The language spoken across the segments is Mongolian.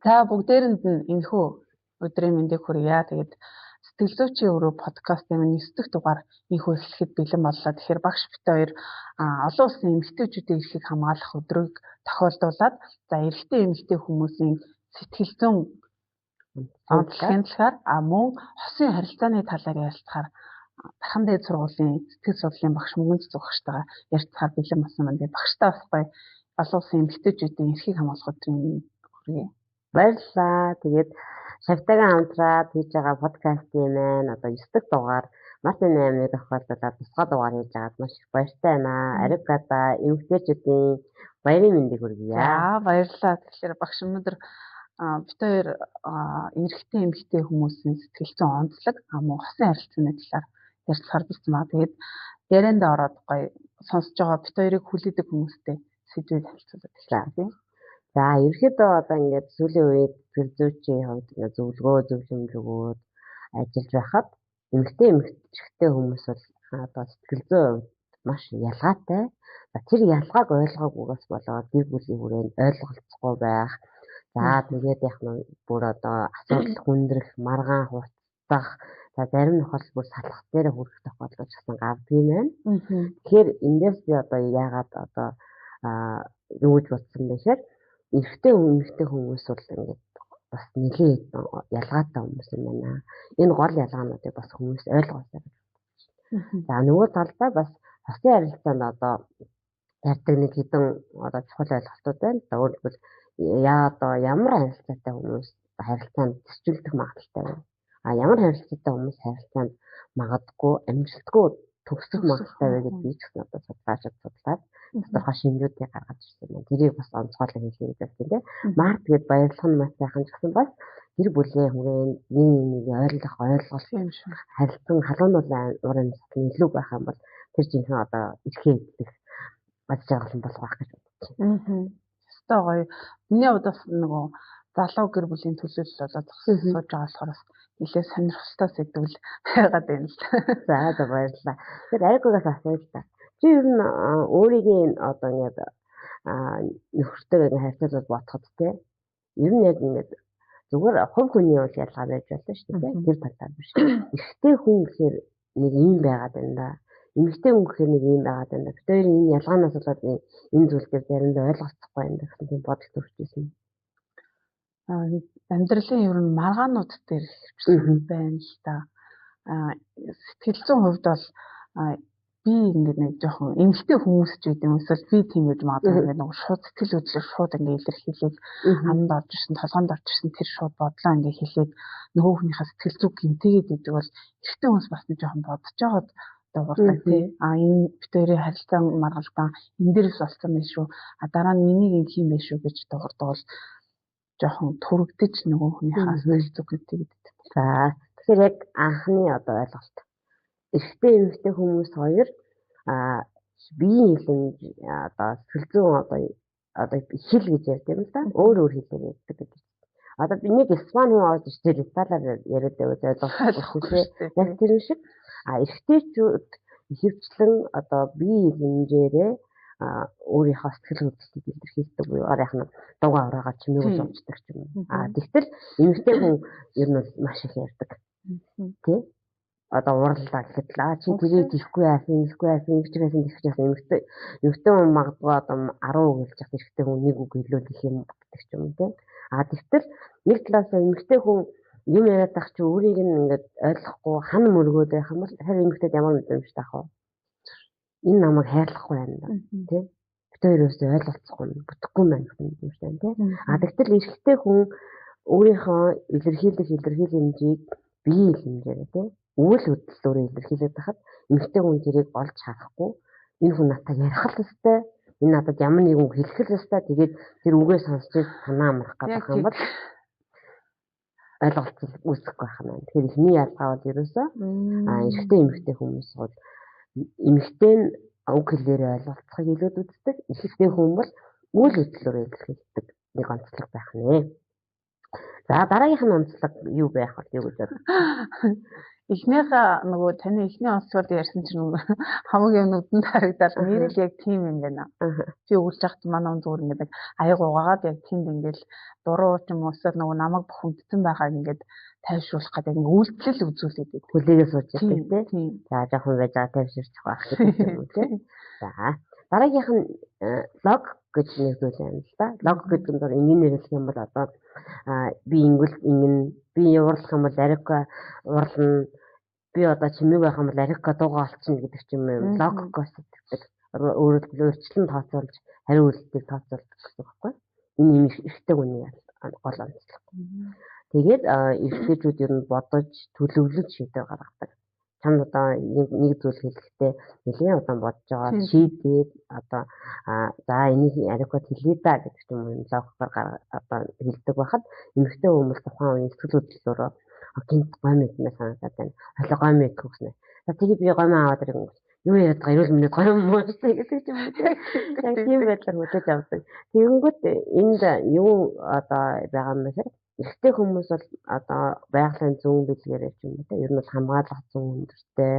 За бүгдээрэнд нь энэхүү өдрийн мэндийг хүргье. Тэгээд Сэтгэл зүйчийн өрөө подкастын минь 9 дахь дугаар энэхүү эхлэхэд бэлэн боллоо. Тэгэхээр багш бит хоёр олон улсын эмэгтэйчүүдийн эрхийг хамгаалах өдрийг тохиолдуулаад за эрэгтэй эмэгтэй хүмүүсийн сэтгэл зүйн онцлогийн талаар мөн хосын харилцааны талаар ярилцахаар Тархан дээд сургуулийн сэтгэл судлалын багш Мөнгөн Цэцэг багштайгаа ярилцахаар бэлэн болсон байна. Тэгээд багштай бас гоё олон улсын эмэгтэйчүүдийн эрхийг хамгаалах өдрийн мэнд хүргье. Баярлалаа. Тэгээд Шавтайгаа хамтраад хийж байгаа подкастын маань одоо 9 дахь дугаар мартын 8-ны тохиолдолд тусгай дугаар хийж байгаад маш их баяртай байна. Аривгада эмэгтэйчүүдийн баярын мэндийг хүргье. За баярлалаа. Тэгэхээр багш өнөөдөр бит хоёр эрэгтэй эмэгтэй хүмүүсийн сэтгэл зүйн онцлог мөн хосын харилцааны талаар ярилцахаар бэлдсэн байна. Тэгээд яриандаа ороод гоё сонсож байгаа бит хоёрыг хүлээдэг хүмүүстэй сэдвийг танилцуулаад эхэлье тийм. За ерөнхийдөө одоо ингээд сүүлийн үед сэтгэл зүйчийн хувьд ингээд зөвлөгөө зөвлөмж өгөөд ажиллаж байхад эмэгтэй эрэгтэй хүмүүс бол одоо сэтгэл зүйн хувьд маш ялгаатай. За тэр ялгааг ойлгоогүйгээс болоод гэр бүлийн хүрээнд ойлголцохгүй байх. За тэгээд яг нь бүр одоо асуудал хүндрэх, маргаан хурцдах, за зарим нөхцөл бүр салах дээр хүрэх тохиолдол ч гэсэн гардаг юм байна. Тэгэхээр эндээс би одоо яагаад одоо юу гэж бодсон бэ гэхээр эрэгтэй эмэгтэй хүмүүс бол ингээд бас нэлээд ялгаатай хүмүүс юм байна. Энэ гол ялгаануудыг бас хүмүүс ойлгоосай гэж бодож байна. За нөгөө талдаа бас хосын харилцаанд одоо ярьдаг нэг хэдэн одоо чухал ойлголтууд байна. За өөрөөр хэлбэл яа одоо ямар харилцаатай хүмүүс харилцаанд зөрчилдөх магадлалтай вэ? А ямар харилцаатай хүмүүс харилцаанд магадгүй амжилтгүй төгсөх магадлалтай вэ гэдгийг ч гэсэн одоо судлаачид судлаад тодорхой шинжүүдийг гаргаж ирсэн байна. Тэрийг бас онцгойлон хэлье гэж бодсон тийм. Март гээд баярлах нь маш сайхан ч гэсэн бас гэр бүлийн хүрээнд нэг нэг ойлгох, ойлголт юм шиг харилцан халуун уур амьсгал нь илүү байх юм бол тэр жинхэнэ одоо эрхээ эзлэх аз жаргал болох байх гэж бодож байна. Ёстой гоё. Миний хувьд бас нөгөө залуу гэр бүлийн төлөөлөл болоод сууж байгаа болохоор бас нэлээд сонирхолтой сэдвэл байгаад байна л. За за баярлалаа. Тэгэхээр Аригугаас асууя л та. Чи ер нь өөрийгөө одоо ингээд нөхөртөө ингээд харьцуулбал бодоход те ер нь яг ингээд зүгээр хувь хүний бол ялгаа байж болно шүү дээ. Тэр талаар биш. Эрэгтэй хүн гэхээр нэг ийм байгаад байна да. Эмэгтэй хүн гэхээр нэг ийм байгаад байна да. Бид хоёр энэ ялгаанаас болоод энэ зүйл дээр заримдаа ойлголцохгүй байна гэсэн тийм бодол төрж ирсэн. Амьдралын ер нь маргаанууд дээр хөвчлэн байна л да. Сэтгэл зүйн хувьд бол би ингээд нэг жоохон эмэгтэй хүмүүс ч гэдэг юм эсвэл би тийм гэж магадгүй ингээд нэг шууд сэтгэл хөдлөл шууд ингээд илэрхийлээд амд орж ирсэн, толгоонд орж ирсэн тэр шууд бодлоо ингээд хэлээд нөгөө хүнийхээ сэтгэл зүг гэмтээгээд идэг бол эрэгтэй хүмүүс бас нэг жоохон бодож байгаад дуугардаг тий. А энэ бит хоёрын харилцаа маргалдаан энэ дээрээс болсон байх шүү. А дараа нь энийг ингэх юм байх шүү гэж дуугардаг бол жоохон түрэгдэж нөгөө хүнийхээ сэтгэл зүг гэмтээгээд идэг. За тэгэхээр яг анхны одоо ойлголт. Эрэгтэй эмэгтэй хүмүүс хоёр биеийн хэлэмж одоо сэтгэл зүйн одоо хэл гэж ярьдаг юм л да. Өөр өөр хэлээр ярьдаг гэдэг. Одоо би нэг испани хүн орж ирсэн италиар яриад байвал ойлгохгүй тийм. Яг тэр шиг эрэгтэйчүүд ихэвчлэн одоо биеийн хэлэмжээрээ өөрийнхөө сэтгэл хөдлөлтийг илэрхийлдэг буюу яг нь дугаа ороогаа чимээг зовждаг ч юм уу. Тэгтэл эмэгтэй хүн ер нь бол маш их ярьдаг. Тэ? Одоо уурлаа гэхэд л чи тэрийг хийхгүй яасан, ингэхгүй яасан, ингэж яасан, тэгэх яасан эмэгтэй хүн магадгүй одоо 10 үг хэлж явах эрэгтэй хүн нэг үг хэлвэл их юм гэдэг ч юм уу тэ. Тэгтэл нэг талаас эмэгтэй хүн юм яриад байх чи өөрийг нь ингээд ойлгохгүй хан мөргөөд байх юм бол харин эмэгтэйд ямар мэдрэмжтэй ах вэ? Энэ намайг хайрлахгүй байна да тий. Бид хоёроос ойлголцохгүй бүтэхгүй байна гэсэн мэдрэмжтэй тий. Тэгтэл эрэгтэй хүн өөрийнхөө илэрхийлэх илэрхийлэмжийг биеийн хэлэмжээрээ тий үйл хөдлөлөөрөө илэрхийлээд байхад эмэгтэй хүн тэрийг олж харахгүй энэ хүн надтай ярих л ёстой, энэ надад ямар нэгэн үг хэлэх л ёстой, тэгээд тэр үгээ сонсч санаа амрах гэдэг юм бол ойлголцол үүсэхгүй байх юм байна. Тэгэхээр эхний ялгаа бол ерөөсөө эрэгтэй эмэгтэй хүмүүс бол эмэгтэй нь уг хэлээрээ ойлголцохыг илүүд үздэг. Эрэгтэй хүн бол үйл хөдлөлөөрөө илэрхийлдэг нэг онцлог байх нэ. За дараагийнх нь онцлог юу байх вэ? Юу гэж бодож байна? Эхнийхээ нөгөө таны эхний онцлогод ярьсан чинь хамаг юм нүдэнд харагдаад нэрэл яг тийм юм байна. Би өгүүлж байхад манай хүн зүгээр ингээд аяг угаагаад яг тэнд ингээд дуруу ч юм уу эсвэл нөгөө намайг бухимдсан байгааг ингээд тайвшруулах гэдэг ингээд үйлдэл үзүүлээд байдаг. Хүлээгээ сууж байдаг тийм. За жоохон байж байгаа тайвширчих байх гэдэг юм уу тийм. За дараагийнх нь лог гэж нэг зүйл байна л да. Лог гэдэг нь энгийн нэрлэх юм бол одоо би ингэл ингэн би уурлах юм бол арика уурлна, би одоо чимээг байх юм бол арика дуугаа олчихно гэдэг ч юм уу. Логикоос сэтгэдэг. Өөрөөр хэлбэл урьдчилан тооцоолж хариу үйлдэлийг тооцоолдог гэсэн үг байхгүй. Энэ юм эрэгтэй хүний гол онцлог. Тэгээд эрэгтэйчүүд ер нь бодож төлөвлөж шийдвэр гаргадаг. Чамд одоо нэг зүйл хэлэхдээ нэлээд удаан бодож байгаа шийдээд одоо за энийг арикод хэлье да гэдэг ч юм уу логикоор одоо хэлдэг байхад эмэгтэй хүмүүс тухайн үеийн сэтгэл хөдлөлөөрөө гинт гомь мэдмээр санагдаад байна. Хойлоо гомь мэдэх гэсэн. За тэгээ би гомь аваад ирэнгүүт юу яриад байгаа эрүүл мэндийн гомь муу шүү гэдэг юм уу. Яг тийм байдлаар хөдөлж авдаг. Тэгэнгүүт энд юу одоо байгаа юм бэ гэхээр эрэгтэй хүмүүс бол одоо байгалийн зүүн бэлгээрээ ч юм уу те ер нь бол хамгаалах зүүн өндөртэй.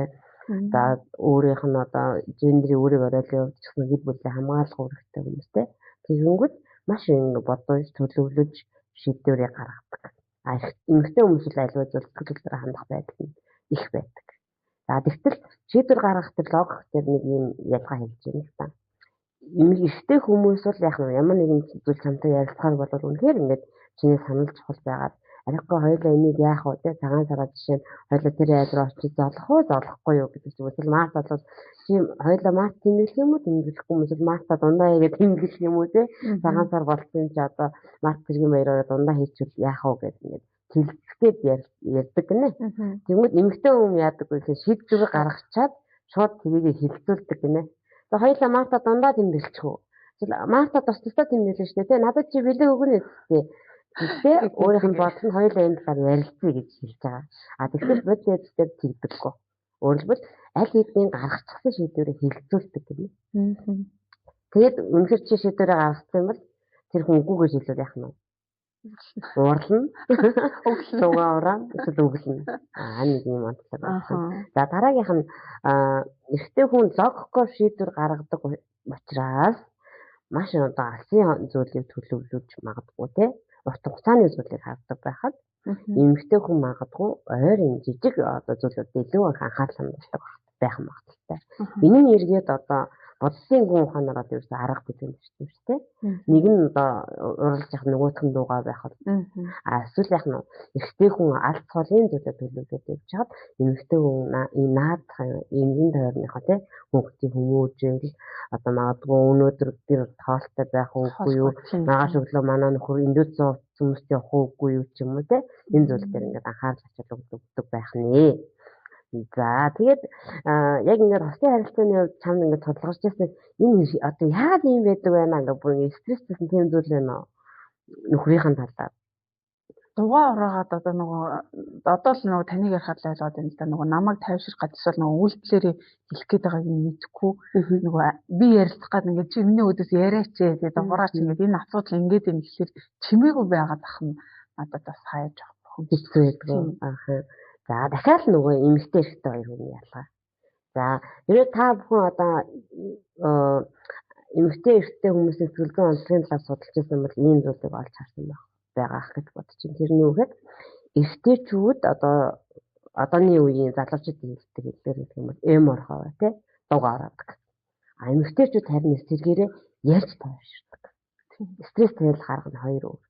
За өөрийнх нь одоо гендрийн үүрэг оройлын хувьд ч гэсэн гэр бүлийн хамгаалах үүрэгтэй хүмүүс те. Тэгэнгүүт маш ингэ бодож төлөвлөж шийдвэрийг гаргадаг. А эмэгтэй хүмүүс бол альва зүйл сэтгэл хөдлөлөөр хандах байдал нь их байдаг. За тэгтэл шийдвэр гаргах тэр логик дээр нэг юм ялгаа хэлж байна л та. Эрэгтэй хүмүүс бол яг нь ямар нэгэн зүйл чамтай ярилцахаар бол үнэхээр ингээд чиний санал чухал байгаад арайгүй хоёулаа энийг яах вэ те цагаан сараа жишээ нь хоёулаа тэр айл руу очиж золох уу золохгүй юу гэдэг чинь эсвэл март бол чи хоёулаа март тэмдэглэх юм уу тэмдэглэхгүй юм эсвэл марта дундаа хийгээд тэмдэглэх юм уу те цагаан сар болсон чи одоо март тэргийн баяраараа дундаа хийчихвэл яах вэ гэдэг ингээд тэлцгээд ярьдаг гинэ. Тэгмэд эмэгтэй хүн яадаг вэ гэхээр шийдвэр гаргачаад шууд тэрийг хилцүүлдэг гинэ. За хоёулаа марта дундаа тэмдэглэчих үү. Эсвэл марта тус тусдаа тэмдэглэн шүү дээ те надад чи бэлэг өгнө үсттэй. Гэхдээ өөрийнх нь бодол нь хоёулаа энэ талаар ярилцъя гэж хэлж байгаа. А тэгэхээр бодит байдал дээр тэгдэггүй. Өөрөлдвөл аль хэдийн гаргачихсан шийдвэрийг хилцүүлдэг гэнэ. Тэгээд үнэхээр чи шийдвэрээ гаргасан юм бол тэр хүн үгүй гэж хэлвэл яах нь вэ? Уурлна. Дугаа ураа эсвэл өглөнө. Аа нэг юм онцлог байна. За дараагийнх нь эрэгтэй хүн логикоор шийдвэр гаргадаг учраас маш одоо алсын зүйлийг төлөвлөж магадгүй те урт хугацааны зүйлийг хардаг байхад эмэгтэй хүн магадгүй ойрын жижиг одоо зүйлүүд илүү их анхаарал хандуулдаг байх магадлалтай. Энэ нь эргээд одоо бодлын гүн ухаанаар одоо ерөөсөө арга гэдэг юм шүү дээ. Нэг нь одоо уралж явах нөгөөх нь дуугаа байх бол а эсвэл яг нь эрэгтэй хүн алт цолын зүйлээ төлөвлөд явж чад эмэгтэй хүн ийм наад энгийн тойрныхоо тий хүүхдийн хүмүүжил одоо магадгүй өнөөдөр тэр тоолтой байх уугүй юу маргааш өглөө манай нөхөр эндүүд хүмүүст явах уугүй юу ч юм уу тий энэ зүйл дээр ингээд анхаарал ачаал өгдөг байх нэ. За тэгээд яг ингээд хосын харилцааны хувьд чамд ингээд тулгарч ирсэн энэ одоо яагаад ийм байдаг байна ингээд бүр ингээд стресстэйсэн тийм зүйл байна уу? Нөхрийнхэн талаар. Дугаа ураагаад одоо нөгөө одоо л нөгөө таныг ярихад л ойлгоод байна л да. Нөгөө намайг тайвширх гэж эсвэл нөгөө үйлдэлээрээ хэлэх гээд байгааг нь мэдэхгүй нөгөө би ярилцах гээд ингээд чи миний өдөөс яриач ээ гэдэг ураач ингээд энэ асуудал ингээд юм гэхэлэр чимээгүй байгаад ах нь надад бас хаяж авах хэцүү байдаг. Аа. За дахиад нөгөө эмэгтэй эрэгтэй хоёр хүний ялгаа. За хэрвээ та бүхэн одоо эмэгтэй эрэгтэй хүмүүсийн сэтгэл зүйн онцлогийн талаар судалж байсан бол ийм зүйлийг олж харсан байх байгаа гэж бодож байна. Тэрний үгээр эрэгтэйчүүд одоо одооны үеийн залуучуудын хэлдэг хэлээр гэх юм бол эм орхоо тий дугаа ороодаг. А эмэгтэйчүүд харин эсэргээрээ ярьж тайвширдаг. Стресс тавил гаргана хоёр өөр.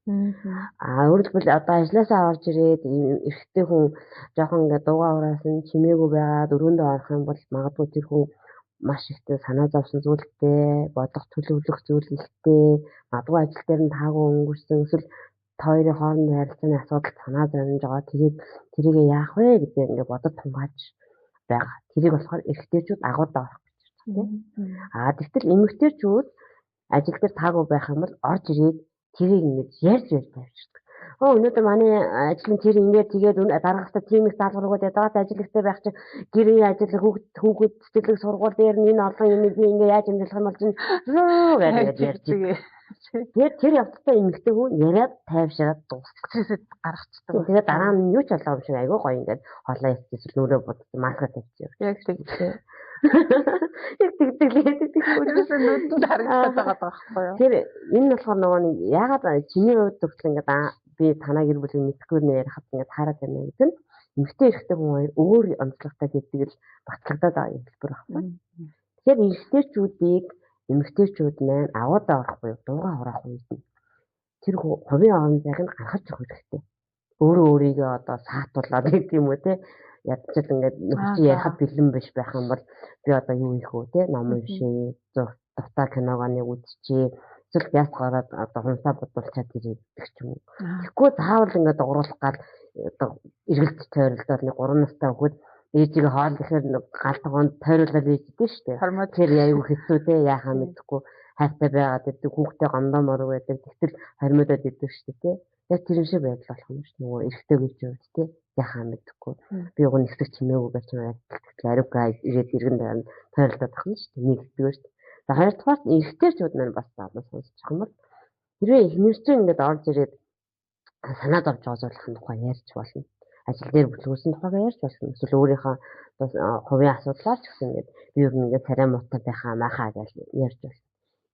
А өөрөөр хэлбэл одоо ажлаасаа орж ирээд эрэгтэй хүн жоохон ингээд дуугаа ураасан чимээгүй байгаад өрөөндөө орох юм бол магадгүй тэр хүн маш ихтэй санаа зовсон зүйлтэй, бодох төлөвлөх зүйл ихтэй, магадгүй ажил дээр нь таагүй өнгөрсөн эсвэл та хоёрын хоорондын харилцааны асуудал санаа зовж байгаа. Тэгээд тэрийг яах вэ гэдэг ингээд бодод тунгааж байгаа. Тэрийг болохоор эрэгтэйчүүд агуудаа орох гэж байна тийм. А тэгтэл эмэгтэйчүүд ажил дээр таагүй байх юм бол орж ирээд тэрийг ингэж ярьж ярьж тавьчихдаг. Оо өнөөдөр манай ажлын тэр ингээд тэгээд дараагасаа тийм их даалгавар өгөөд ядаад ажил ихтэй байх чинь гэрийн ажил хүүхэд цэцэрлэг сургууль дээр нь энэ олон юмыг би ингээд яаж амжилах юм бол чинь гэдэг ярьж. Тэгээд тэр явцдаа эмэгтэй хүн яриад тайвшираад дуусдаг. Стрессэд гаргацдаг. Тэгээд дараа нь юу ч болоо юм шиг айгүй гоё ингээд хоолоо идчихсэн, нүрээ будсан, маска тавьчих. Яг тэг. Яг тэгдэг л гэдэг. Ерөөсөө нүдэнд харагдаад байгаа байхгүй юу? Тэр энэ болохоор нөгөө нэг яагаад чиний хувьд хүртэл ингээд би танаа гэр бүлийг мэдэхгүй нэ ярихад ингээд хараад байна гэдэг нь эмэгтэй эрэгтэй хүн хоёр өөр онцлогтой гэдэг л батлагдаад байгаа юм хэлбэр байхгүй. Тэгэхээр эрэгтэйчүүдийг эмэгтэйчүүд маань аваадаа орох буюу дуугаа хураах үед нь тэр хувийн орон зайг нь гаргаж өгөх хэрэгтэй. Өөрөө өөрийгөө одоо саатуулаад гэдэг юм уу те. Ядчил ингээд нөхөр чи ярихад бэлэн биш байх юм бол би одоо юу хийх вэ те, ном уншия, дуртай киногоо нэг үзчихье, эсвэл гяс гараад одоо хумсаа бодуулчаад ирдэг ч юм уу. Тэгэхгүй заавал ингээд дугууруулах гал одоо эргэлт тойролдоод нэг 3 настай хүүхэд ээжигээ хоол ихээр гал тогоонд тойруулаад ээждэг шүү дээ. Тэр аюу хэцүү те, яхаа мэдэхгүй хайртай байгаад идэг, хүүхдээ гомдоомор байдаг, тэгтэл хоримодод идэг шүү дээ те. Яг тэр шиг байдал болох юм шүү дээ. Нөгөө эрэгтэй гэж хувьд те, яхаа мэдэхгүй. Би уг нь хэсэг чимээгүй гэж тэгтэл ариука ирээд иргэн дайрна тойролдоод байх юм шүү дээ. Нэг хэдгээр шүү дээ. За хоёрдугаар эрэгтэйчүүд маань бас залуу сонсчих юм бол хэрвээ эхнэр чинь ингээд орж ирээд санаа зовж байгаа зүйлийн тухай ярьж болно. Ажил дээр бүтлгүүсэн тухайг ярьж болно. Эсвэл өөрийнхөө бас хувийн асуудлаар ч гэсэн ингээд би ер нь ингээд царай муутай байхаа маахаа гэж ярьж болно.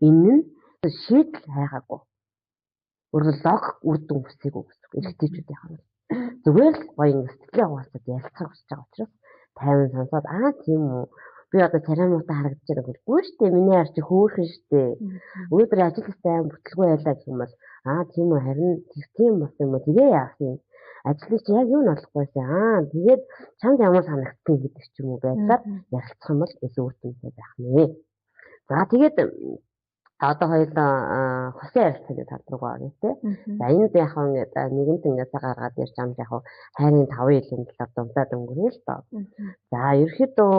Энэ нь шийдэл хайгаагүй. Өөрөөр логик үр дүн хүсээгүй гэсэн. Эрэгтэйчүүдийн бол зүгээр л гоё ингээд сэтгэлийн хуваалцаад ярилцах хүсэж байгаа учраас тайван сонсоод аа тийм үү, би одоо царай муутай харагдаж байгаа гэхгүй шүү дээ. Миний хар чи хөөрхөн шүү дээ. Өнөөдөр ажил хийхдээ аим бүтлгүй байлаа гэх юм бол аа тийм үү, харин тийм болсон юм уу, тэгээ яах юм. Ажлыг чи яг юу нь олохгүйсэн. Аа тэгээд чамд ямар санагдсан гэдэг ч юм уу байдлаар ярилцах юм бол илүү үр дүнтэй байх нэ. За тэгээд одоо хоёулаа хосын харилцааны тал руу оръё те. За энд яг ингээд нэгэнт ингээд цаг гаргаад ярьж амж яг хайрын 5 жилийн талаар дурдаад өнгөрөө л доо. За ерөөхдөө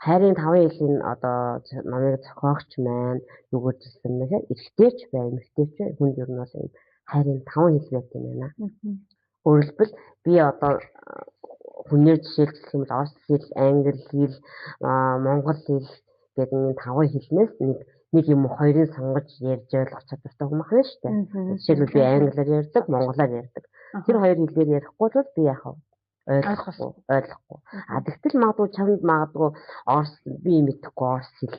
хайрын 5 жилийн одоо номыг зохиогч маань юу гэж хэлсэн бэ гэхээр эрэгтэйч бай, эмэгтэйч бай хүнд ер нь бол ийм хайрын 5 хэл байдаг юм байна. Өөрөлдвөл би одоо хүнээр жишээлбэл юм бол орос хэл, англи хэл, монгол хэл гэдэг энэ 5 хэлнээс нэг юм уу хоёрыг сонгож ярьж ойлгох чадвартай хүн байна шүү дээ. Жишээлбэл би англиар ярьдаг, монголоор ярьдаг. Тэр хоёр хэлээр ярихгүй бол би яах вэ? Ойлгохгүй. А тэгтэл магадгүй чамд магадгүй орос би мэдэхгүй орос хэл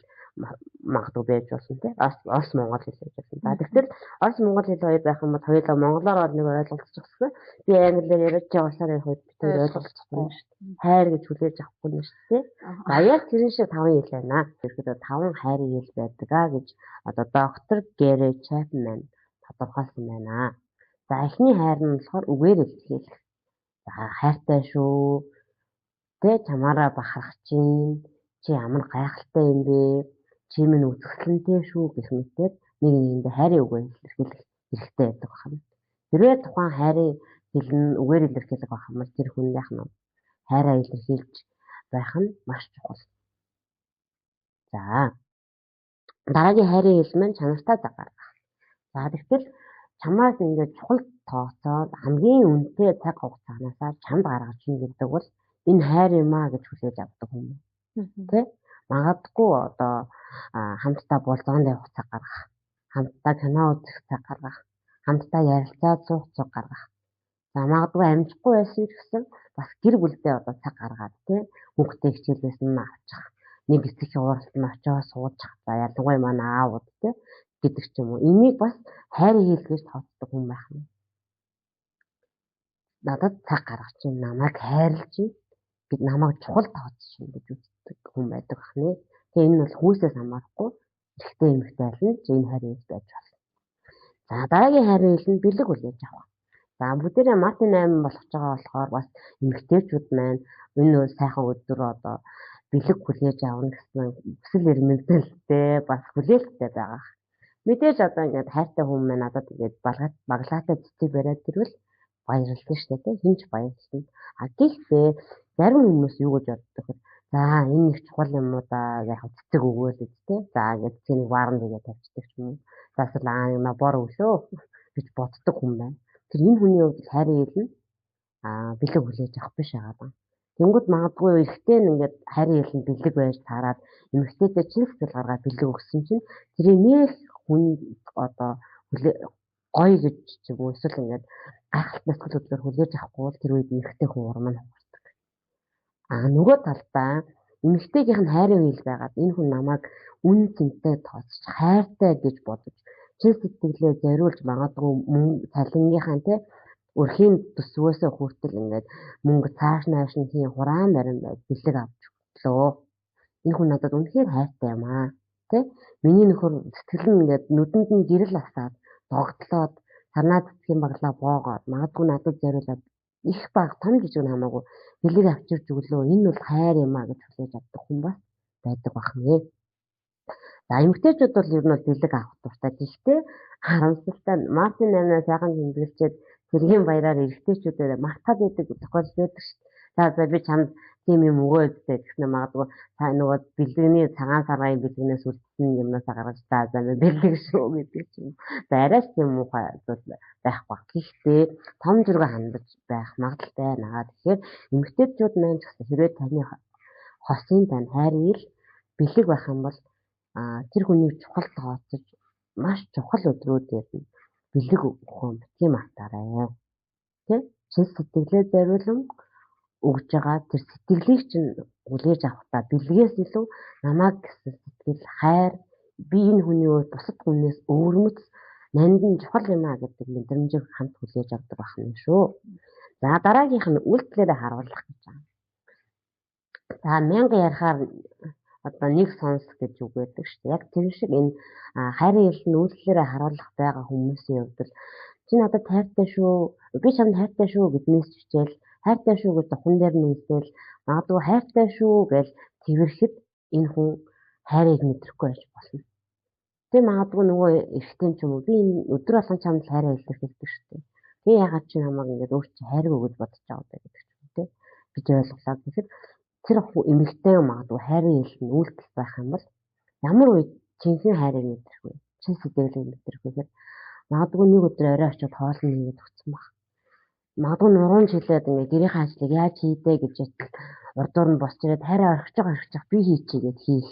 магадгүй байж болно те. Орос монгол хэл байж болно. За тэгтэл орос монгол хэл хоёр байх юм бол хоёулаа монголоор бол нэг ойлголцчихсан. Би англиар яриад чи оросоор ярих үед бид хоёр ойлголцохгүй юм шүү дээ. Хайр гэж хүлээж авахгүй юм шүү дээ. За яг тэрэн шиг 5 хэл байна. Ерөөдөө 5 хайрын хэл байдаг а гэж одоо доктор Гэри Чапман тодорхойлсон байна. За эхний хайр нь болохоор үгээр илэрхийлэх. За хайртай шүү. Тэ чамаараа бахарх чинь, чи ямар гайхалтай юм бэ? Чи минь үзэсгэлэнтэй шүү гэх мэтээр нэг нэгэндээ хайрын үгээр илэрхийлэх хэрэгтэй байдаг байна. Хэрвээ тухайн хайрын хэл нь үгээр илэрхийлэх байх юм бол тэр хүн яах нь хайраа илэрхийлж байх нь маш чухал. За дараагийн хайрын хэл маань чанартай цаг гаргах. За тэгтэл чамаас ингээд чухал тооцоод хамгийн үнэтэй цаг хугацаанаасаа чамд гаргаж ийн гэдэг бол энэ хайр юм а гэж хүлээж авдаг юм. Тэ? Магадгүй одоо хамтдаа болзоонд явах цаг гаргах, хамтдаа кино үзэх цаг гаргах, хамтдаа ярилцаад суух цаг гаргах. За магадгүй амжихгүй байсан ч гэсэн бас гэр бүлдээ одоо цаг гаргаад тэ хүүхдээ хичээлээс нь авчих, нэг эцэг ууралт нь очиод суучих. За ялангуяа манай аавууд тэ гэдэг ч юм уу. Энийг бас хайрын хэл гэж тооцдог хүн байх нь. Надад цаг гаргаж чинь, намайг хайрлаж чинь, бид намайг чухал тооцож чинь гэж үздэг хүн байдаг ахнэ. Тэгээ энэ нь бол хүмүүсээс хамаарахгүй эрэгтэй эмэгтэй аль нь ч энэ хайрын хэл байж болно. За дараагийн хайрын хэл нь бэлэг хүлээж авах. За бүгдээрээ Мартин 8 болгож байгаа болохоор бас эмэгтэйчүүд маань энэ бол сайхан өдөр одоо бэлэг хүлээж авна гэсэн хүсэл эрмэлзэлтэй бас хүлээлттэй байгаа. Мэдээж одоо ингээд хайртай хүн маань надад ингээд баглаатай цэцэг бариад ирвэл баярлалаа шүү дээ, хинч баярлална. А гэхдээ зарим хүмүүс юу гэж боддог вэ? За энэ их чухал юм уу да, яг цэцэг өгөөл үсттэй. За ингээд цэцгийг варн тэгээ тавьчихдаг юм уу. За эсвэл аа на бор өглөө гэж боддог хүн байна. Тэр энэ хүний хувьд хайрын хэл нь бэлэг хүлээж авах биш байгаа даа. Тэнгүүд магадгүй эрэгтэй нь ингээд хайрын хэлэнд бэлэг байж таарад эмэгтэйдээ чин сэтгэл гаргаад бэлэг өгсөн чинь тэрийг нэх хүн одоо гоё гэж ч юм уу эсвэл ингээд гайхалтай сэтгэл хөдлөлөөр хүлээж авахгүй бол тэр үед эрэгтэй хүн урам нь хугардаг. А нөгөө талдаа эмэгтэйгийнх нь хайрын хэл байгаад энэ хүн намайг үн цэнтэй тооцож хайртай гэж бодож чин сэтгэлээ зориулж магадгүй мөнгө цалингийнхаа те өрхийн төсвөөсөө хүртэл ингээд мөнгө цааш нааш нь хийн хураан барин байж бэлэг авч өглөө. Энэ хүн надад үнэхээр хайртай юм аа. Тэ? Миний нөхөр сэтгэл нь ингээд нүдэнд нь гэрэл асаад догтлоод санаа цэцгийн баглаа боогоод магадгүй надад зориулаад их баг том жижиг нь хамаагүй бэлэг авчирч өглөө. Энэ бол хайр юм аа гэж хүлээж авдаг хүн бас байдаг бахнэ. За эмэгтэйчүүд бол ер нь бол бэлэг авах дуртай. Гэхдээ харамсалтай нь Мартин 8-аас сайхан тэмдэглэчээд цэргийн баяраар эрэгтэйчүүдээ мартаад байдаг тохиолдол байдаг шүү дээ. За за би чамд тийм юм өгөө үстэй гэснээр магадгүй та нөгөө бэлгэний цагаан саргайн бэлгэнээс үлдсэн юмнасаа гаргаж за за бэлэг шүү гэдэг ч юм. За арайч тийм муухай зүйл байхгүй. Гэхдээ том зүргээ хандаж байх магадлалтай байна. Тэгэхээр эмэгтэйчүүд маань ч гэсэн хэрвээ таны хосын тань хайр ил бэлэг байх юм бол тэр хүнийг чухал тооцож маш чухал өдрүүдээр нь бэлэг өгөх юм битгий мартаарай. Тэ? Чин сэтгэлээ зориулан өгж байгаа тэр сэтгэлийг чинь хүлээж авахдаа бэлгээс илүү намайг гэсэн сэтгэл хайр би энэ хүний үед бусад хүнээс өвөрмөц нандин чухал юм а гэдэг мэдрэмжийг хамт хүлээж авдаг байх нь шүү. За дараагийнх нь үйлдэлээрээ харуулах гэж байна. За мянга ярихаар одоо нэг сонс гэж үг байдаг шүү дээ. Яг тэр шиг энэ хайрын хэл нь үйлдэлээрээ харуулах байгаа хүмүүсийн хувьд бол чи надад хайртай шүү, би чамд хайртай шүү гэднээс ч хичээл хайртай шүү гэж духан дээр нь үнсэл магадгүй хайртай шүү гэж тэрхэд энэ хүн хайрыг мэдрэхгүй байж болно. Тэг магадгүй нөгөө эрэгтэй ч юм уу би энэ өдөр болгон чамд хайраа илэрхийлдэг шүү дээ. Тэг яагаад чи намайг ингэж өөр чи хайргүй гэж бодож байгаа вэ гэдэг ч юм те гэж ойлголоо. Тэгэхээр тэр эмэгтэй магадгүй хайрын хэл нь үйлдэл байх юм бол ямар үед жинхэнэ хайрыг мэдрэх вэ? Чин сэтгэлийг мэдрэх вэ гэхээр магадгүй нэг өдөр орой очиод хоол нь хийгээд өгсөн баг. Магадгүй нуруунд шилээд ингээ гэрийнхээ ажлыг яаж хийдэ гэж ятал урдуур нь босч ирээд хайраа орхиж байгаа орхиж би хийчихье гэд хийх.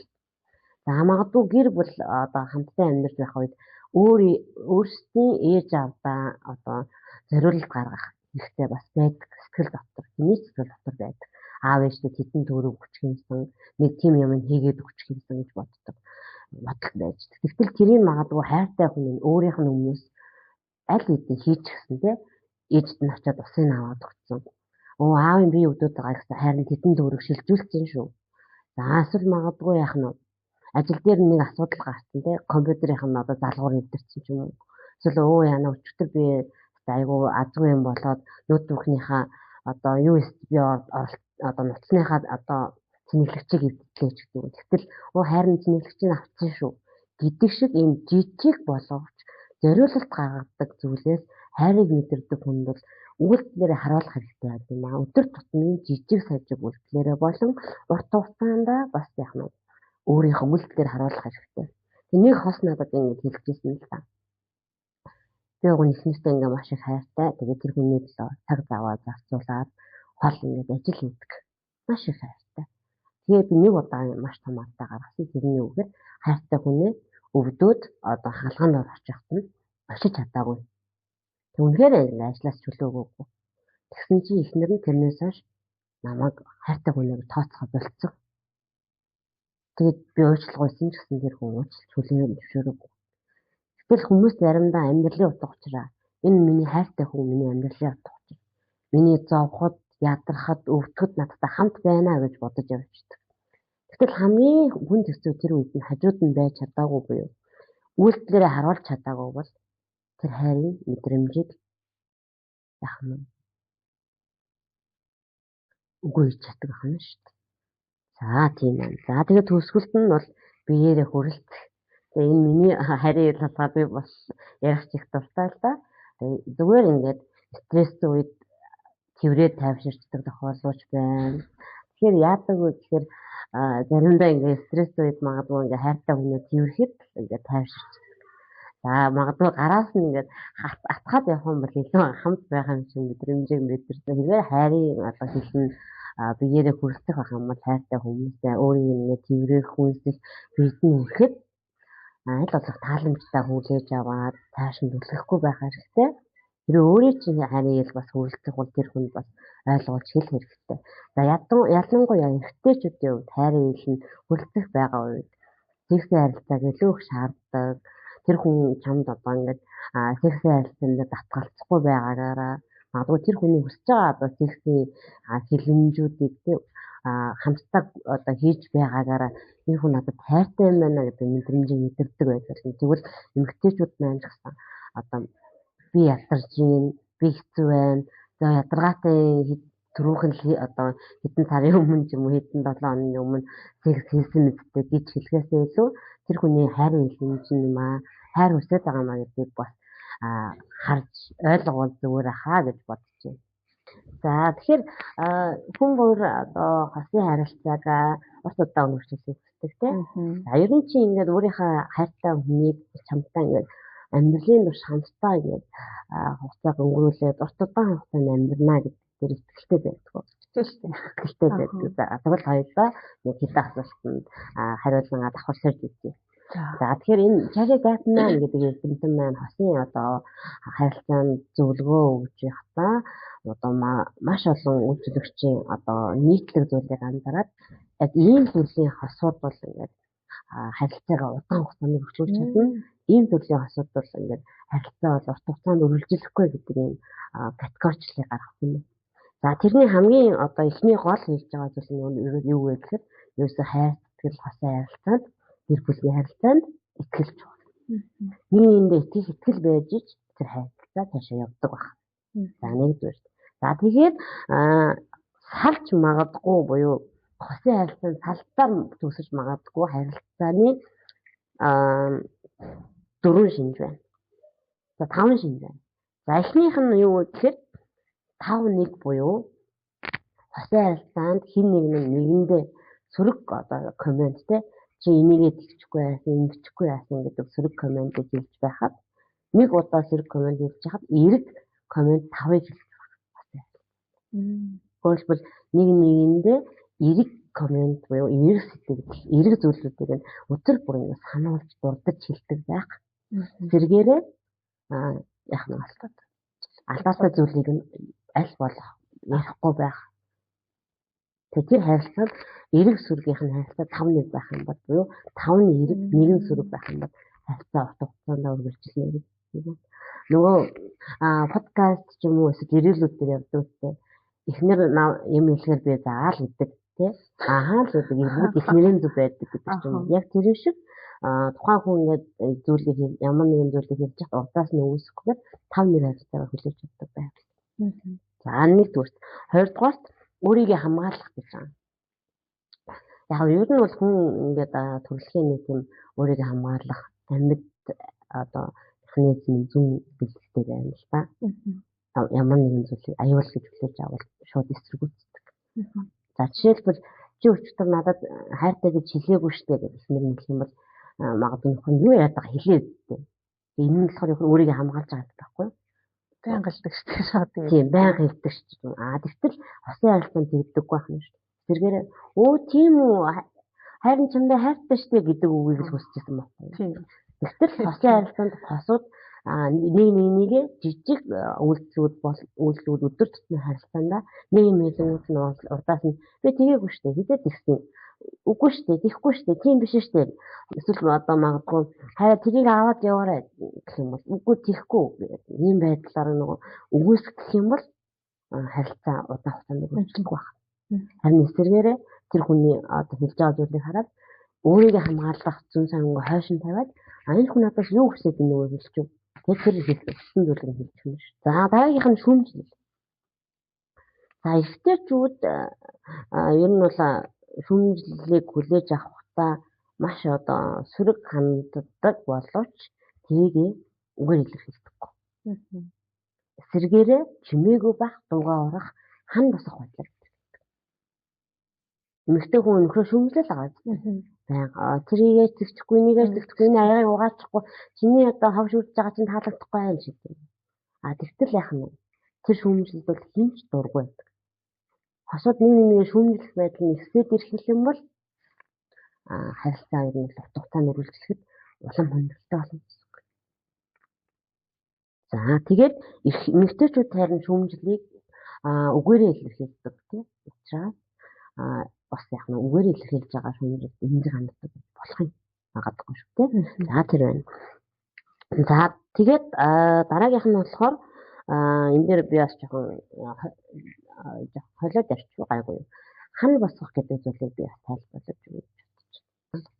За магадгүй гэр бүл одоо хамтдаа амьдарч байх үед өөр өөрсдийн ээж аавдаа одоо зориулалт гаргах хэрэгтэй бас байдаг. Сэтгэл дотор, хүний сэтгэл дотор байдаг. Аав ээжтэй тэдэн төгрөг өгчих юмсан, нэг тийм юм хийгээд өгчих юмсан гэж боддог. Бодол байж. Тэгтэл тэрийг магадгүй хайртай хүн нь өөрийнх нь өмнөөс аль хэдийн хийчихсэн те ээжд нь очиад усын аваад өгсөн. Өө аавын би өвдөд байгаа гэсэн харин тэдэн төгрөг шилжүүлсэн шүү. За эсвэл магадгүй яах нь ажил дээр нэг асуудал гарсан те компьютерийнх нь одоо залгуур эвдэрсэн ч юм уу. Эсвэл өө яана өчтөр би айгу азгүй юм болоод ноутбукныхаа одоо USB одоо нуцсныхаа одоо цэнэглэгчийг эвдэлээ ч гэдэг юм. Тэгтэл өө харин цэнэглэгчийг авчихсан шүү гэдэг шиг ийм жижиг боловч зориулалт гаргадаг зүйлээс хайрыг мэдэрдэг хүн бол үйлдэлээрээ харуулах хэрэгтэй юм аа. Өдөр тутмын жижиг сажиг үйлдэлээрээ болон урт хугацаанд бас яах нь өөрийнхөө үйлдэлээр харуулах хэрэгтэй. Тэнийг хос надад ингэж хэлжсэн л та. Би уг нь эхнэртэй ингээ маш их хайртай. Тэгээд тэр хүний төлөө цаг заваа зарцуулаад хол ингээд ажил хийдэг. Маш их хайртай. Тэгээд би нэг удаа маш том алдаа гаргасан. Тэрний үгээр хайртай хүнээ өвдөөд одоо хагалгаанд орчих нь очиж чадаагүй. Тэг үнэхээр ингээ ажлаас чөлөө өгөөгүй. Тэгсэн чинь эхнэр нь тэрнээс хойш намайг хайртай хүнээр тооцохоо болцсон. Тэгээд би уучлах байсан ч гэсэн тэр хүн уучлах хүлээн зөвшөөрөөгүй. Гэтэл хүмүүс заримдаа амьдралын утга учираа энэ миний хайртай хүн миний амьдралын утга учир. Миний зовход, ядрахад, өвдөхөд надтай хамт байна гэж бодож явчихдаг. Гэтэл хамгийн хүн хэцүү тэр үед нь хажууд нь байж чадаагүй буюу үйлдэлээрээ харуулж чадаагүй бол тэр хайрын мэдрэмжийг яах нь үгүй хийж чаддаг байна шүү дээ. За тийм байна. За тэгээд төгсгөлт нь бол биеэрээ хүрэлцэх. Тэгээ энэ миний хайрын талаар би бас ярих чих дуртай л да. Тэгээ зүгээр ингээд стресстэй үед тэрврээд тайвширчдаг тохиолдолч байна. Тэгэхээр яадаг вэ гэхээр заримдаа ингээд стресстэй үед магадгүй ингээд хайртай хүнээ тэрвэрхэд ингээд тайвширчдаг. За магадгүй гараас нь ингээд атгаад явах юм бол илүү хамт байгаа юм шиг мэдрэмжийг мэдэрсэн. Хэрвээ хайрын одоо хэл нь биеэрээ хүрэлцэх байх юм бол хайртай хүмүүсээ өөрийн ингээд тэрвэрэх хүнсэх биед нь хүрэхэд аль болох тааламжтай хүлээж аваад цааш нь түлхэхгүй байх хэрэгтэй. Тэр өөрийн чинь хайрын хэл бас хүрэлцэх бол тэр хүнд бас ойлгуулж хэлэх хэрэгтэй. За ялангуяа эрэгтэйчүүдийн хувьд хайрын хэл нь хүрэлцэх байгаа үед сексийн харилцааг илүү их шаарддаг. Тэр хүн чамд одоо ингээд сексийн харилцаанд татгалзахгүй байгаагаараа магадгүй тэр хүний хүсэж байгаа одоо сексийн хилэмжүүдийг хамтдаа одоо хийж байгаагаараа энэ хүн надад хайртай юм байна гэдэг мэдрэмжийг мэдэрдэг байж болно. Тэгвэл эмэгтэйчүүд маань ч гэсэн одоо би ядарч гин, би хэцүү байна. За ядаргаатай түрүүхэн л одоо хэдэн сарын өмнө ч юм уу хэдэн 7 хоногийн өмнө секс хийсэн мэдтэй гэж хэлэхээсээ илүү тэр хүний хайрын хилэмж юм аа, хайр хүсэж байгаа маа гэдгийг бас харж ойлгуул зүгээр ахаа гэж бодож байна. За тэгэхээр хүн бүр одоо хосын харилцааг урт удаан өнгөрчүүлэхийг хүсдэг тийм. За ер нь чи ингээд өөрийнхөө хайртай хүнийг чамтай ингээд амьдралын турш хамтдаа ингээд хугацааг өнгөрүүлээд урт удаан хугацаанд амьдрнаа гэдэг тэр итгэлтэй байдаг. Итгэлтэй байдаг. За тэгвэл хоёулаа нэг хэдэн асуултанд хариулан давхар сэрж үзье. За тэгэхээр энэ Чарли Гатман гэдэг эрдэмтэн маань хосын одоо харилцаанд зөвлөгөө өгж байхдаа одоо маш олон үйлчлэгчийн одоо нийтлэг зүйлийг анзаараад яг ийм төрлийн хосууд бол ингээд харилцаагаа удаан хугацаанд өргөжүүлж чадна. Ийм төрлийн хосууд бол ингээд харилцаа бол урт хугацаанд үргэлжлэхгүй гэдэг ийм категоричлыг гаргасан юм. За тэрний хамгийн одоо эхний гол хэлж байгаа зүйл нь юу вэ гэхээр ерөөсөө хайр сэтгэл хосын харилцаанд гэр бүлийн харилцаанд итгэл чухал. Нэг нэгэндээ итгэх итгэл байж ич тэр харилцаа цаашаа явдаг баг. За нэгдүгээр. За тэгээд салж магадгүй буюу хосын харилцаанд салтаар төсөж магадгүй харилцааны 4 шинж байна. За 5 шинж байна. За эхнийх нь юу вэ гэхээр 5-1 буюу хосын харилцаанд хэн нэг нь нэгэндээ сөрөг одоо коммент те чи энийгээ тэгчихгүй яасан, ингэчихгүй яасан гэдэг сөрөг комментыг хэлж байхад нэг удаа сөрөг коммент хэлж байхад эерэг коммент 5-ыг хэлж байгаа. Өөрөлдвөл нэг нэгэндээ эерэг коммент буюу эерэг сэтгэл, эерэг зүйлүүдийг нь өдөр бүр ингэ сануулж дурдаж хэлдэг байх. Зэргээрээ яах нь алдаатай зүйлийг нь аль болох ярихгүй байх. Тэр харилцаанд эерэг сөргийнх нь харилцаа 5-1 байх юм бол буюу 5-ны эерэг 1 сөрөг байх юм бол харилцаа урт хугацаанд үргэлжилнэ гэж байна. Нөгөө подкаст ч юм уу эсвэл ирээлүүд дээр явдаг үстэй. Эхнэр юм хэлэхээр би заал гэдэг тий. Ахаа л гэдэг бүгд эхнэрийн зүг байдаг гэдэг ч юм уу. Яг тэр шиг тухайн хүн ингээд зүйлийг ямар нэгэн зүйлийг хэлж яхад урдаас нь үүсэхгүйгээр 5-1 харилцаагаар хүлээж авдаг байх. За нэгдүгüрт. Хоёрдугаарт өөрийгөө хамгаалах гэж байгаа. Яг ер нь бол хүн ингээд төрөлхийн нэг тийм өөрийгөө хамгаалах амьд одоо механизм зүүн бэлтгэдэг байна л да. Ямар нэгэн зүйлийг аюул гэж хүлээж авал шууд эсэргүүцдэг. За жишээлбэл чи өчтөр надад хайртай гэж хэлээгүй штэ гэж эхнэр нь хэлэх юм бол магадгүй нөхөр нь юу яадаг хэлээ гэдэг. Энэ нь болохоор нөхөр өөрийгөө хамгаалж байгаа гэдэг байхгүй юу? Байнга хэлдэг штэ шууд. Тийм, байнга хэлдэг штэ. Тэгтэл хосын харилцаанд тэгдэггүй байх нь штэ. Тэргээр өө тийм үү хайр нь чамдаа хайртай штэ гэдэг үгийг л хүсэж байсан байхгүй юу? Тийм. Тэгтэл хосын харилцаанд хосууд нэг нэгнийгээ жижиг үйлдэлүүд бол үйлдэлүүд өдөр тутмын харилцаанд нэг юм хэлэнгүүт нь урдаас нь би тэгээгүй штэ хэзээ тэгсэн үгүй штэ тийхгүй штэ тийм биш штэ эсвэл одоо магадгүй хайр тэрийг аваад яваарай гэх юм бол үгүй тийхгүй ийм байдлаар нөгөө үгүйсгэх гэх юм бол харилцаа удаан хугацаанд үргэлжлэхгүй байна. Харин эсэргээрээ тэр хүний одоо хэлж байгаа зүйлийг хараад өөрийгөө хамгаалах зүүн сангаа хойш нь тавиад энэ хүн надаас юу хүсэж байна вэ гэж хэлчих. Тэр хэлсэн зүйлийг хэлчих юм шүү. За дараагийнх нь шүүмжлэл. За эрэгтэйчүүд ер нь бол шүүмжлэлийг хүлээж авахдаа маш одоо сөрөг ханддаг боловч тэрийг үгээр илэрхийлдэггүй. Эсэргээрээ чимээгүй байх, дуугаа урах, хан босох байдлаар илэрхийлдэг. Эмэгтэй хүн нөхрөө шүүмжлэл байгаа. Байнга тэрийгээ зэгчихгүй, энийгээ зэгчихгүй, энэ аягийг угаачихгүй, чиний одоо хов шүрж байгаа чинь таалагдахгүй юм шиг. А тэгтэл яах нь вэ? Тэр шүүмжлэлд бол хэн ч дургүй байдаг. Хосууд нэг нэгээ шүүмжлэх байдал нь ихсээд ирэх юм бол харилцаа ер нь урт хугацаанд үргэлжлэхэд улам хүндрэлтэй болно гэсэн үг. За тэгээд эмэгтэйчүүд харин шүүмжлэлийг үгээрээ илэрхийлдэг тийм учраас бас яг нь үгээрээ илэрхийлж байгаа шүүмжлэлд эмзэг ханддаг болох юм магадгүй шүү дээ. За тэр байна. За тэгээд дараагийнх нь болохоор энэ дээр би бас жоохон холиод ярьчих гайгүй. Хан босгох гэдэг зүйлийг би бас тайлбарлаж өгье гэж бодож байна.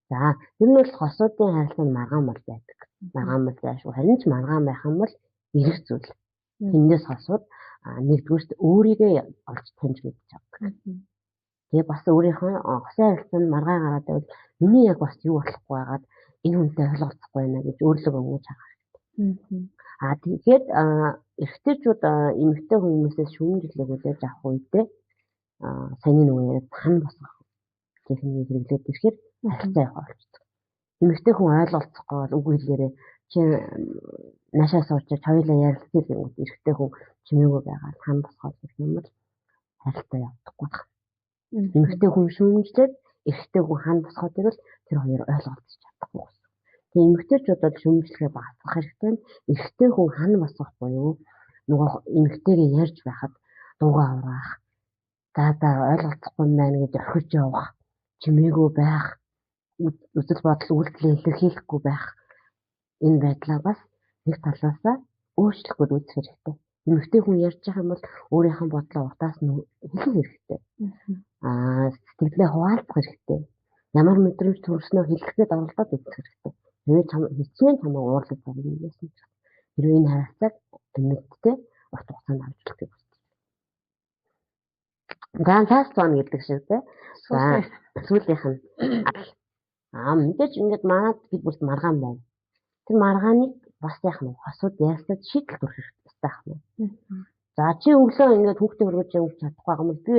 За ер нь бол хосуудын харилцаанд маргаан бол байдаг. Маргаан бол яашгүй. Харин ч маргаан байх юм бол эрэг зүйл. Тэндээс хосууд нэгдүгüрт өөрийгөө олж таньж мэдж авдаг. Тэгээ бас өөрийнхөө хосын харилцаанд маргаан гараад байвал миний яг бас юу болохгүй байгаад энэ хүнтэй ойлголцохгүй байна гэж өөрлөгөө өнгөж харах хэрэгтэй. А тэгээд эрэгтэйчүүд эмэгтэй хүмүүсээс шүүмжлэлийг хүлээж авах үедээ саяны нөгөө яриад хан босгох техникийг хэрэглээд ирэхээр харилцаа явах болчихдог. Эмэгтэй хүн ойлголцохгүй бол үг хэлээрээ чи наашаа суучаад хоёулаа ярилцъя гэнгүүт эрэгтэй хүн чимээгүй байгаа хан босгоод гэх юм бол харилцаа явдаггүй байна. Эмэгтэй хүн шүүмжлээд эрэгтэй хүн хан босгоод ирвэл тэр хоёр ойлголцож чадахгүй гэсэн. Тэгээ эмэгтэйчүүд бол шүүмжлэхээ багасгах хэрэгтэй. Эрэгтэй хүн хан босгох буюу нөгөө эмэгтэйгээ ярьж байхад дуугаа ураах, за ойлголцохгүй юм байна гэж орхиж явах, чимээгүй байх, үзэл бодол үйлдэлээ илэрхийлэхгүй байх энэ байдлаа бас нэг талаасаа өөрчлөх гэж үзэх хэрэгтэй. Эмэгтэй хүн ярьж байгаа юм бол өөрийнхөө бодлоо уртаас нь хэлэх хэрэгтэй. Сэтгэлээ хуваалцах хэрэгтэй. Ямар мэдрэмж төрснөө хэлэхэд оролдоод үзэх хэрэгтэй. Хэрвээ хичнээн чамайг уурлаж байгаа юм байсан ч хэрвээ энэ харилцааг амьдтай урт хугацаанд авч болохыг хүсдэг. За last one гэдэг шиг те. За сүүлийнх нь мэдээж ингээд манад гэр бүлд маргаан байна. Тэр маргааныг бас яах нь хосууд ярилцаад шийдэл төрөх хэрэгтэй байх нь. За чи өглөө ингээд хүүхдээ хөргөж явж чадахгүй байгаа юм бол би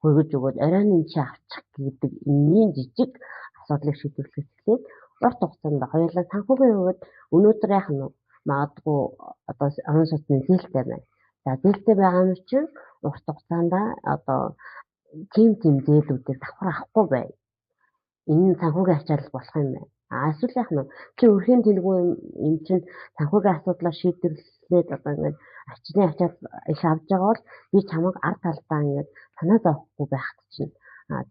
хөргөж өгөөд оройн нь чи авчих гэдэг энэний жижиг асуудлыг шийдвэрлэх эхлээд урт хугацаанд хоёулаа санхүүгийн хувьд өнөөдөр яах нь магадгүй одоо орон сууцны зээлтэй байна. За зээлтэй байгаа юм чинь урт хугацаанд одоо тийм зээлүүдийг давхар авахгүй бай. Энэ нь санхүүгийн ачаалал болох юм байна. Эсвэл яах нь чи өрхийн тэлгүй юм чинь санхүүгийн асуудлаа шийдвэрлээд одоо ингээд ачны ачаал их авч байгаа бол би чамайг ард талдаа ингээд санаа зовхгүй байхад чинь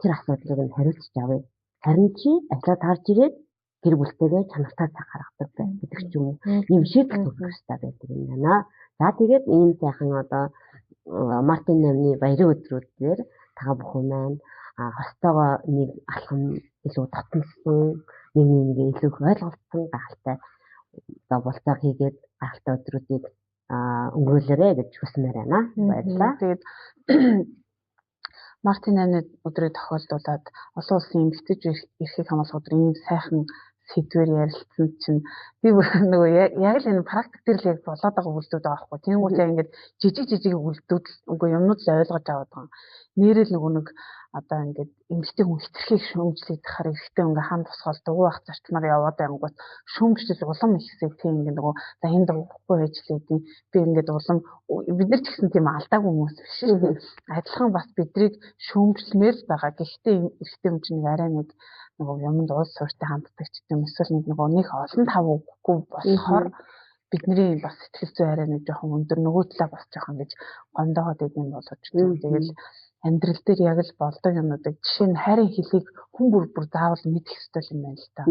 тэр асуудлыг нь хариуцж авъя. Харин чи ажлаа тарж ирээд гэр бүлтэйгээ чанартай цаг гаргадаг бай гэдэг ч юм уу. Ийм шийдэл төрөх хэрэгтэй байдаг юм байна. За тэгээд ийм сайхан одоо Мартин 8-ны баярын өдрүүдээр та бүхэн маань хостойгоо нэг алхам илүү татнасан, нэг нэгээ илүү их ойлголцсон гайхалтай одоо болцоо хийгээд гайхалтай өдрүүдийг өнгөрөөлөөрэй гэж хүсмээр байна. Баярлалаа. Тэгээд Мартин 8-ны өдрийг тохиолдуулаад олон улсын эмэгтэйч эрхийг хамгаалах өдөр ийм сайхан сэдвээр ярилцсан чинь би нөгөө яг л энэ практик дээр л яг болоод байгаа үйлдэлүүд байгаа байхгүй. Тэнгүүт яг ингээд жижиг үйлдэлүүд үгүй юмнууд л ойлгож аваад байгаа. Нэрэл нөгөө нэг одоо ингээд эмэгтэй хүн хитрхийг шүүмжлээд тахаар эрэгтэй хүн ингээ хан тусгаал дугуй ах зарчмаар яваад байнгут шүүмжлэл улам ихсэх тийм ингээ нөгөө за энэ дугуйхгүй байж л хэдий би ингээд улам бид нар ч гэсэн тийм алдаагүй хүмүүс биш шүү дээ. Адилхан бас бидрийг шүүмжлэмээр л байгаа. Гэхдээ эрэгтэй хүн чинь нэг арай нэг нөгөө юмд уул суурьтай ханддаг ч гэдэм эсвэл нэг нөгөө нэг олон тав үгүй болохоор бидний бас сэтгэл зүй арай нэг жоохон өндөр нөгөө талаа бас жоохон гэж гомдоогоод идэм боловч тэгэл амьдрал дээр яг л болдог юмнуудыг жишээ нь хайрын хэлийг хүн бүр заавал мэдэх ёстой юм байна л та.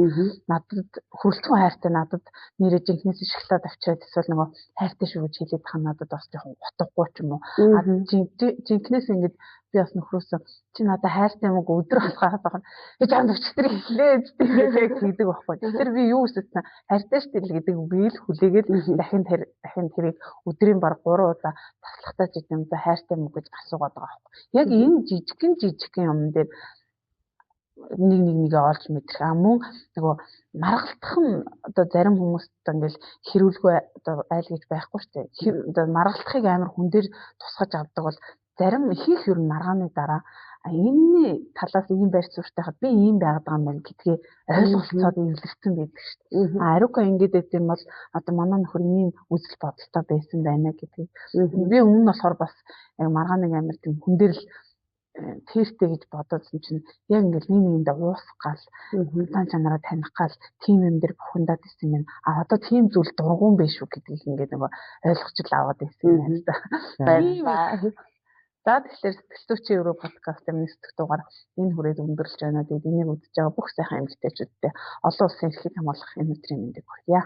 Надад хөрөлцөн хайртай надад нэрээ жинхнээс шоколад авчираад эсвэл нөгөө хайртай шүү гэж хэлээд тах надад бас жоохон утгагүй ч юм уу. Жинхнээс ингэж би бас нөхрөөсөө чи надад хайртай юм уу өдөр болохоо байгаа. Би чамд өчтөр хэлээ тэгээд хийдэг байхгүй. Тэгэхээр би юу хүссэн хайртай шүү дээ гэдэг үгийг л хүлээгээд дахин тэрийг өдрийн баг 3 удаа таслахтаа ч гэдэм за хайртай юм уу гэж асуугаад байгаа байхгүй. Яг энэ жижигхэн юм дээр нэг нэгээ олж мэдрэх. А мөн нөгөө маргалтах нь одоо зарим хүмүүст ингээл хэрүүлгүй одоо айл гэж байхгүй шүү дээ. Одоо маргалтахыг амар хүн дээр тусгаж авдаг бол Зарим их ер нь маргааны дараа энэний талаас ийм байр суурьтай хад би ийм байгаад байгаа юм байна гэдгээ ойлголцоод илэрсэн байдаг шүү дээ. А Арука ингэж байд юм бол одоо манай нөхөр ийм үзэл бодолтой байсан байна гэдгийг. Би өмнө нь болохоор бас яг маргааныг амар тийм хүн дээр л тэртэй гэж бодоодсэн чинь яг ингээл нэг нэгэндээ уусах гал зан чанараа таних гал тийм юм дээр бухимдаад исэн юм. А одоо тийм зүйл дургуун биш үү гэдгийг ингээд нөгөө ойлгож л аваад исэн юм байна л да. Баярлалаа. За, тэгэхээр Сэтгэл зүйчийн өрөө подкастын 9 дэх дугаар энэ хүрээд өндөрлөж байна. Тэгээд энийг үзэж байгаа бүх сайхан эмэгтэйчүүдтэй олон улсын эрхийг хамгаалах энэ өдрийн мэндийг хүргье.